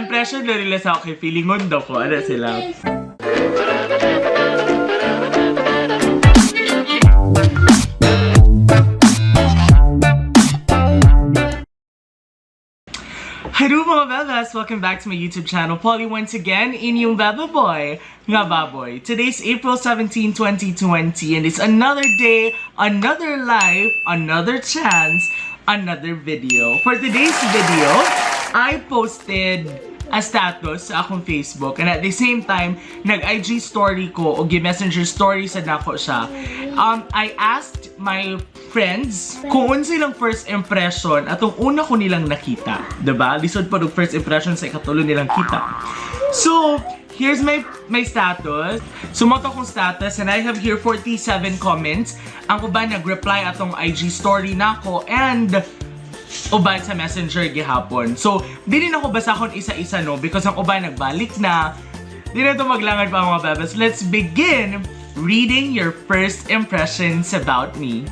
Impression na nila sa okay, feelingon daw ko. Ano sila? Hello, mga bebas! Welcome back to my YouTube channel. Polly once again, inyong beba boy, nga baboy. Today's April 17, 2020, and it's another day, another life, another chance, another video. For today's video, I posted a status sa akong Facebook and at the same time, nag-IG story ko o gi-messenger story sa nako siya. I asked my friends kung unsa ilang first impression atong una ko nilang nakita, 'di ba? Lisod pa og first impression sa ikatulo nilang kita. So, here's my status. Sumoto akong status and I have here 47 comments. Ang uban nag-reply atong IG story nako and uban sa Messenger gihapon. So, di rin ako basahon isa-isa, no, because ang uban nagbalik na. Di na ito maglangad pa, mga bebes. Let's begin reading your first impressions about me.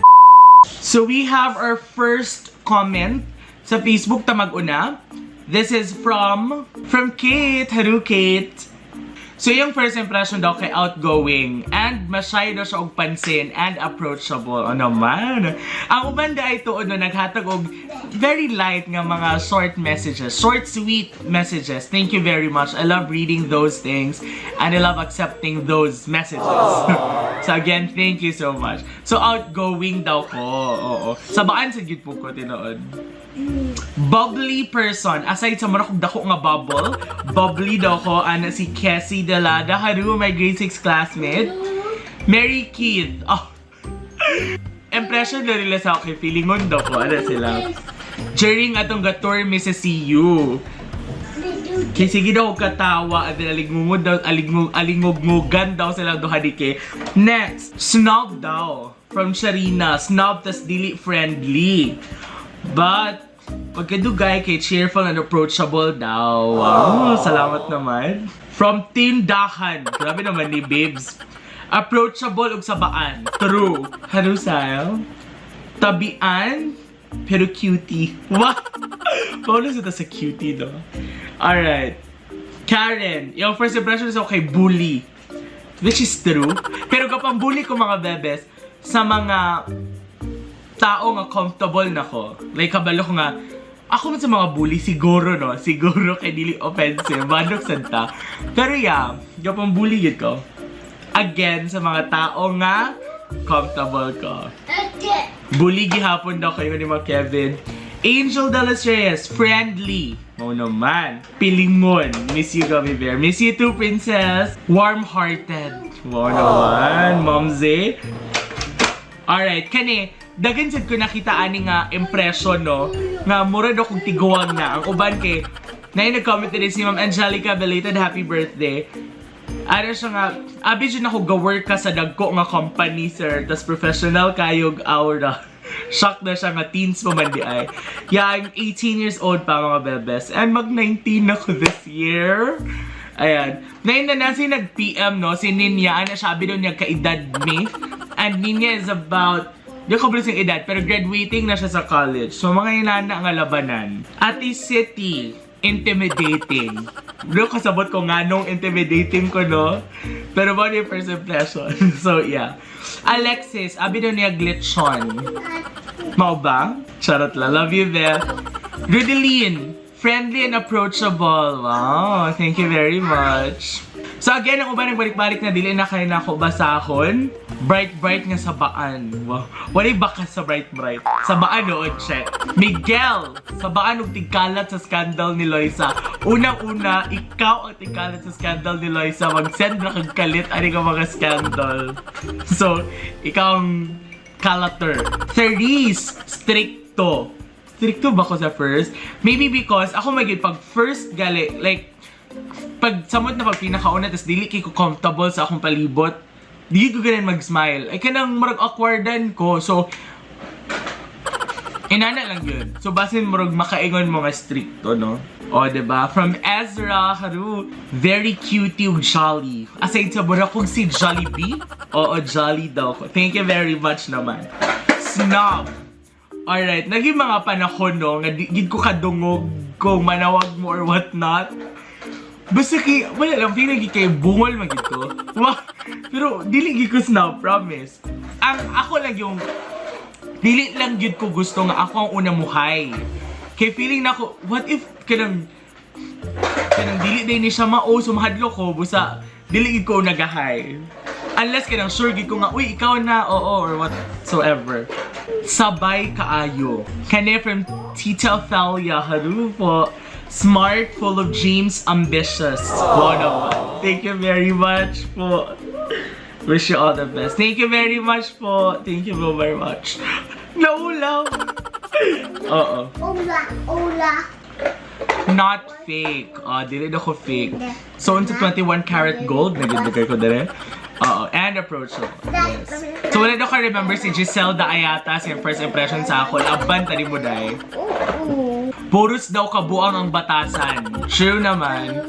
So, we have our first comment sa Facebook ta mag-una. This is from Kate. Hello, Kate. So, yung first impression daw kay outgoing and mashy daw siya og pansin and approachable. Ano man? Ang uban da ay tuod, no, naghatag og very light nga mga short messages, short sweet messages. Thank you very much. I love reading those things and I love accepting those messages. So again, thank you so much. So outgoing daw ko. Oo. Sabaan sa gyud po ko tinuod. Bubbly person. Aside sa mura kog dako nga bubble, bubbly daw ko. Ana si Cassie Delada. Haru, my grade 6 classmate. Mary Keith. Oh. Impression na nila sa okay, feelingon daw ko. Ano sila? During atong ga-tour mi sa CU. Kay sige daw katawa at aligngungod daw, aligngug alingugmugan daw sila duha ni kay. Next, snob daw from Sharina. Snob tas dili friendly. But pagkadugay kay cheerful and approachable daw. Wow, salamat naman. From Tindahan. Grabe naman ni Babes. Approachable ug sabaan. True. Harusal. Tabian, pero cutie. Wow! Paano sa sa cutie, no? Alright. Karen, yung first impression is okay, bully. Which is true. Pero kapag bully ko, mga bebes, sa mga tao nga comfortable na ko. Like, kabalo ko nga, ako man sa mga bully, siguro, no? Siguro kay dili offensive. Bandok santa. Pero yeah, kapag bully yun ko. Again, sa mga tao nga comfortable ko. Bully gihapon daw kayo ni mga Kevin. Angel de los Reyes, friendly. Oh naman. Pilingon. Miss you, Gummy Bear. Miss you too, princess. Warm-hearted. Wow naman. Momze. Alright, kani, dagan sad ko nakita ani nga impression, no, nga mura daw kong tiguang na. Ang uban kay, na nag-comment din si Ma'am Angelica, belated happy birthday. Ano siya nga, abi dyan ako ga-work ka sa dagko nga company, sir. Tas professional kayog aura. Shock na siya nga teens pa man di ay. Yeah, I'm 18 years old pa, mga bebes. And mag 19 ako this year. Ayan. Ngayon na nasi nag-PM, no, si Ninya, ano siya, abi daw niya kaedad me. And Ninya is about, di ko yung edad, pero graduating na siya sa college. So, mga inana nga labanan. Ate City, intimidating. Bro, kasabot ko nga nung intimidating ko, no? Pero what yung first impression? So, yeah. Alexis, abi daw niya glitchon. Mao ba? Charot lang. Love you, Beth. Rudeline, friendly and approachable. Wow, thank you very much. So again, ako ba nagbalik-balik na dili na kayo na ako basahon? Bright bright nga sabaan. Wow. Walay bakas sa bright bright. Sabaan noon, check. Miguel, sabaan og tigkalat sa scandal ni Loisa. Unang-una, ikaw ang tigkalat sa scandal ni Loisa. Mag-send na kag kalit ani ka mga scandal. So, ikaw ang kalater. Therese, stricto. Stricto ba ko sa first? Maybe because ako maging pag first gali, like, pag samot na pag pinakauna, tas dili kay ko comfortable sa akong palibot, di ko ganan mag-smile. Ay kanang murag awkwardan ko. So, inana lang yun. So, basin murag makaingon mo nga stricto, no? O, diba? From Ezra Haru, very cutie ug jolly. Aside sa mura kong si Jollibee, oo, jolly daw ko. Thank you very much naman. Snob. Alright, naging mga panahon, no, nga di, gid ko kadungog kung manawag mo or what not. Basta kay, wala lang, feeling kay bungol man gid ko. Wah, pero dili gid ko snob, promise. Ang ako lang yung, dili lang gyud ko gusto nga ako ang una muhay. Kay feeling na ako, what if kanang dili din ni siya mao, so mahadlok ko, busa dili gid ko nagahay. Unless kanang sure gid ko nga, "Uy, ikaw na, oo," or whatsoever. Sabay kaayo. Kani from Tita Ophelia, haru po. Smart, full of dreams, ambitious. Wow naman. Thank you very much po. Wish you all the best. Thank you very much po. Thank you po very much. Naulaw. Oo. Ula, ula. Not fake. Ah, dili na ko fake. So, into 21 karat gold, nagidagay ko dire. Oo, and approachable. Yes. So, wala na ko remember si Giselle da Ayata, si first impression sa ako. Laban tani mo, day. Oo. Puros daw kabuang ang batasan. True naman.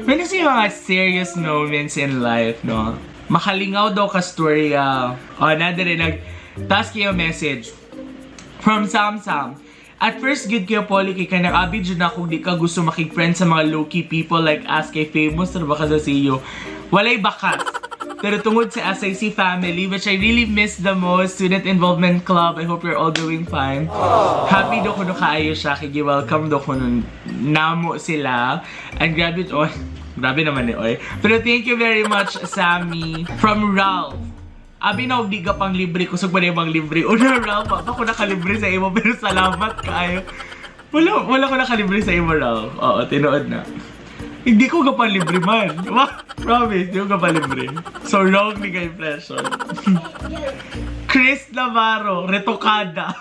May kasi mga serious moments in life, no? Makalingaw daw ka storya. Oh, na dire nag tas kayo message from Sam Sam. At first, good kayo, Polly, kay kanang abi dyan na kung di ka gusto makig-friend sa mga low-key people like us kay famous na ba ka sa CU. Walay bakas. Pero tungod sa SIC family, which I really miss the most, Student Involvement Club, I hope you're all doing fine. Happy do ko no kaayo siya, kay welcome do ko nun namo sila. And grabe, oh, grabe naman ni oy. Pero thank you very much, Sammy. From Ralph. Abi na og di ka pang libre, kusog ba na yung pang libre? Una, Ralph, pa ko nakalibre sa imo, pero salamat kaayo. Wala, wala ko nakalibre sa imo, Ralph. Oo, tinuod na. Hindi ko ka libre man. Wah, promise, hindi ko ka libre. So wrong ni ka impression. Chris Navarro, retokada.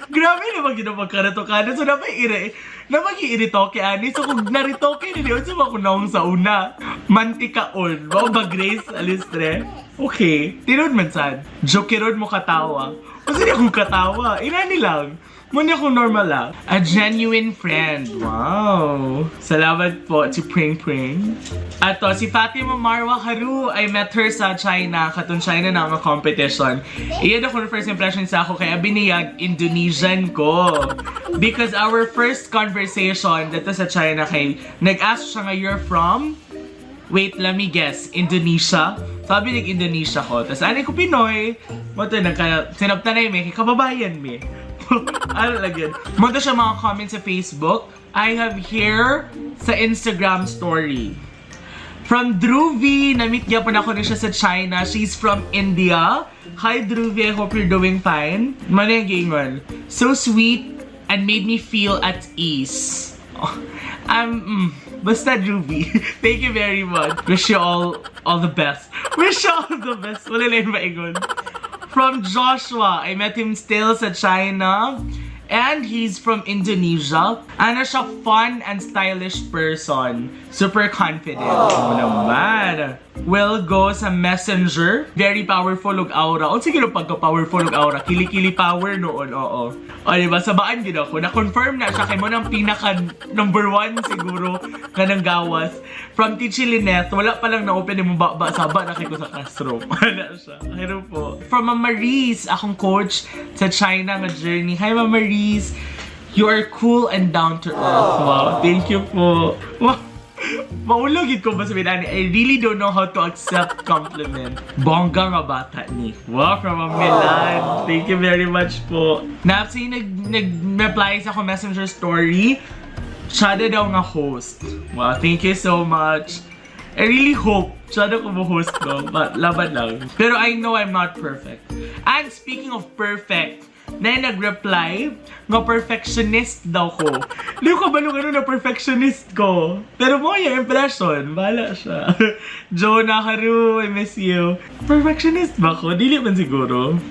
Grabe naman gina magka-retokada. So, napay ire, napay iritoke ani. So, kung naritoke ni unsa ba kunaong sa una? Mantikaon. Mao ba, Grace Alistre? Okay. Tinuod man sad. Jokeron mo katawa. Kasi di akong katawa. Inani lang. Muna akong normal lang. A genuine friend. Wow. Salamat po to Pring Pring. Ato, si Fatima Marwa Haru. I met her sa China. Katong China na ang competition. Iyan ako first impression sa ako kaya biniyag Indonesian ko. Because our first conversation dito sa China kay nag-ask siya nga, "You're from?" Wait, let me guess. Indonesia? Sabi nag Indonesia ko. Tapos ano ko Pinoy. Mo to nagka sinabtanay mi kay kababayan mi. Ano lang yun. Mo to siya mga comments sa Facebook. I have here sa Instagram story. From Dhruvi, na-meet gyapon ako ni siya sa China. She's from India. Hi, Dhruvi, I hope you're doing fine. Mano yung giingon. So sweet and made me feel at ease. Oh, basta Dhruvi. Thank you very much. Wish you all the best. Wish you all the best. Wala lang yung maingon. From Joshua, I met him still sa China. And he's from Indonesia. Ano siya, fun and stylish person. Super confident. Ano naman. Will go sa Messenger. Very powerful og aura. O sige no, pagka-powerful og aura. Kili-kili power noon, oo. O diba, sabaan gid ako. Na-confirm na siya kay mo ng pinaka number one siguro kanang gawas. From Tichi Lynette, wala pa lang na-open mo ba saba na kay ko sa classroom. Wala siya. Hello po. From Mama Maris, akong coach sa China nga journey. Hi, Mama Maris. You are cool and down to earth. Wow, thank you po. Wow. Maulog ko ba sabihin, ani, I really don't know how to accept compliment. Bongga nga bata ni. Wow, from Ma'am Milan. Thank you very much po. Napsi, nag-reply sa ako Messenger story. Siya daw nga host. Wow, thank you so much. I really hope siya daw ko host no, but laban lang. Pero I know I'm not perfect. And speaking of perfect, na nag-reply nga perfectionist daw ko. Di ko kabalo ano na perfectionist ko. Pero mo yung impression, bahala siya. Jonah Haru, I miss you. Perfectionist ba ko? Dili man siguro.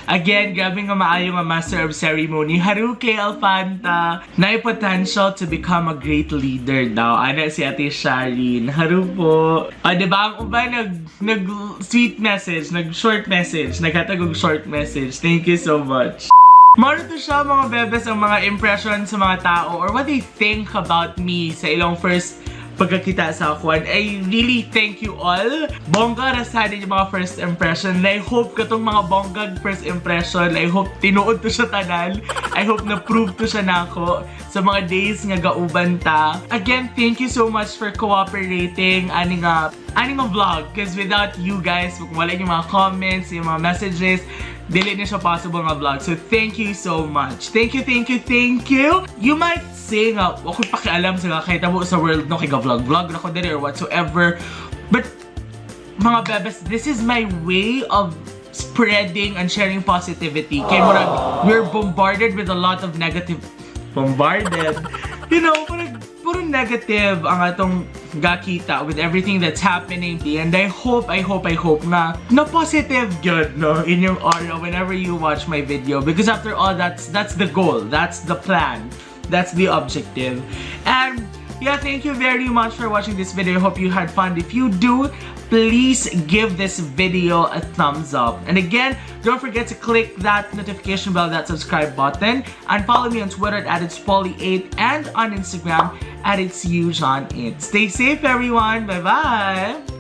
Again, grabe nga maayo nga master of ceremony. Haruki Alfanta. Na potential to become a great leader daw. Ana si Ate Sharin. Haru po. O, di ba? Ang uban nag sweet message, nag short message, naghatag og short message. Thank you so much. Maro to siya, mga bebes, ang mga impression sa mga tao or what they think about me sa ilang first pagkakita sa ako. And I really thank you all. Bongga ra sad yung mga first impression. And I hope katong mga bonggag first impression, I hope tinuod to siya tanan. I hope na prove to siya nako sa mga days nga gauban ta. Again, thank you so much for cooperating ani nga vlog, because without you guys, kung wala yung mga comments, yung mga messages, dili ni siya possible nga vlog. So thank you so much. Thank you, thank you, thank you. You might say nga, wa ko'y pakialam sa kahitabo sa world, no, kay ga-vlog vlog na ko diri or whatsoever. But mga bebes, this is my way of spreading and sharing positivity. Kay murag, we're bombarded with a lot of negative, bombarded. Murag, puro negative ang atong gakita with everything that's happening. And I hope, I hope, I hope na na positive good, no, in your aura whenever you watch my video. Because after all, that's the goal. That's the plan. That's the objective. And yeah, thank you very much for watching this video. I hope you had fun. If you do, please give this video a thumbs up. And again, don't forget to click that notification bell, that subscribe button, and follow me on Twitter at it's Polly8 and on Instagram at it's 8. Stay safe, everyone. Bye bye.